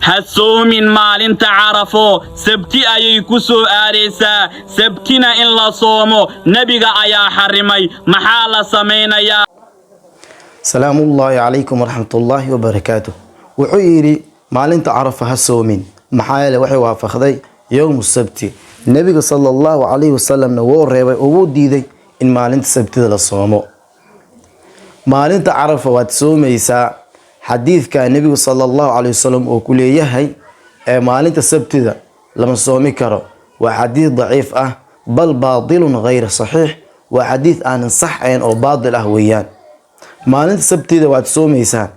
Ha soomin maalinta Carafo, Sabti ayay ku soo aadaysaa. Sabtina in la soomo Nebiga ayaa xarrimay. Maxaa la samaynayaa? Salaamullaahi calaykum waraxmatullaahi wabarakaatu. Wuxuu yidhi: maalinta Carafa ha soomin, maxaa yeele waxay waafaqday yowmu sabti. Nebiga sala Allahu calayhi wasalamna wuu reebay oo wuu diiday in maalinta Sabtida la soomo. Maalinta Carafa waad soomaysaa. Xadiidka Nebigu sala Allahu calayhi wasalam oo ku leeyahay ee maalinta Sabtida lama soomi karo waa xadiid daciif ah, bal baatilun ghayr saxiix. Waa xadiid aanan sax ahayn oo baatil ah weeyaan. Maalinta Sabtida waad soomaysaa.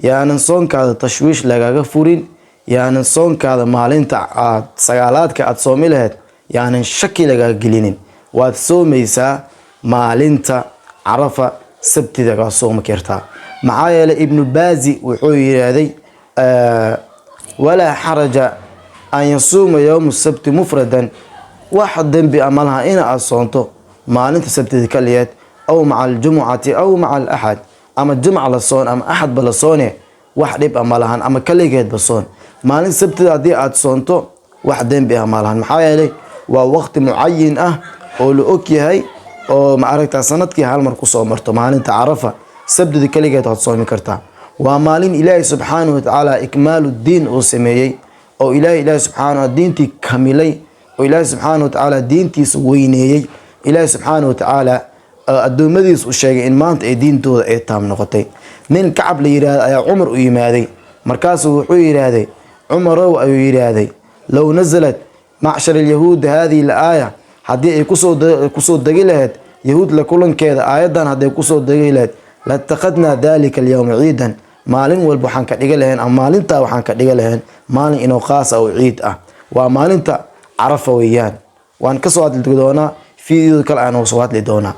Yaanan soonkaada tashwiish lagaga furin, yaanan soonkaada maalinta aad sagaalaadka aad soomi lahayd yaanan shaki lagaga gelinin. Waad soomaysaa maalinta Carafa, Sabtida waad soomi kartaa. Maxaa yeelay, Ibnu Baazi wuxuu yidhaahday: walaa xaraja an yasuuma yowmu sabti mufradan. Wax dembi a ma laha ina aad soonto maalinta Sabtida kaliyeed, aw maca aljumucati aw maca alaxad, ama jumca la soon ama Axadba la soone, wax dhib a ma lahan, ama kaligeedba soon. Maalinta Sabtida haddii aad soonto, wax dembi ah ma lahan. Maxaa yeelay, waa waqti mucayin ah oo la og yahay oo ma aragtaa sanadkii hal mar kusoo marto. Maalinta Carafa Sabtida kaligeed waad soomi kartaa. Waa maalin Ilaahay subxaanahu watacaala ikmaalu diin uu sameeyey, oo Ilaahay subxaanahu diintii kamilay, oo Ilaahay subxaanahu watacaala diintiisa weyneeyey. Ilaahay subxaanahu watacaala addoommadiis u sheegay in maanta ay diintooda ay taam noqotay. Nin Kacab la yidhaahdo ayaa Cumar u yimaaday. Markaasuu wuxuu yidhaahday: "Cumarow," ayuu yidhaahday, "low nazalat macshar alyahuudi hadihi al-aaya," haddii ay kusoo degi lahayd Yahuud la kulankeeda aayaddan, hadday kusoo degi lahayd, "latakhadnaa dalika alyawma ciidan." Maalin walba waxaan ka dhiga lahayn, ama maalintaa waxaan ka dhiga lahayn maalin inuu khaas ah oo ciid ah. Waa maalinta Carafa weeyaan. Waan kasoo hadli doonaa, video kale aan soo hadli doonaa.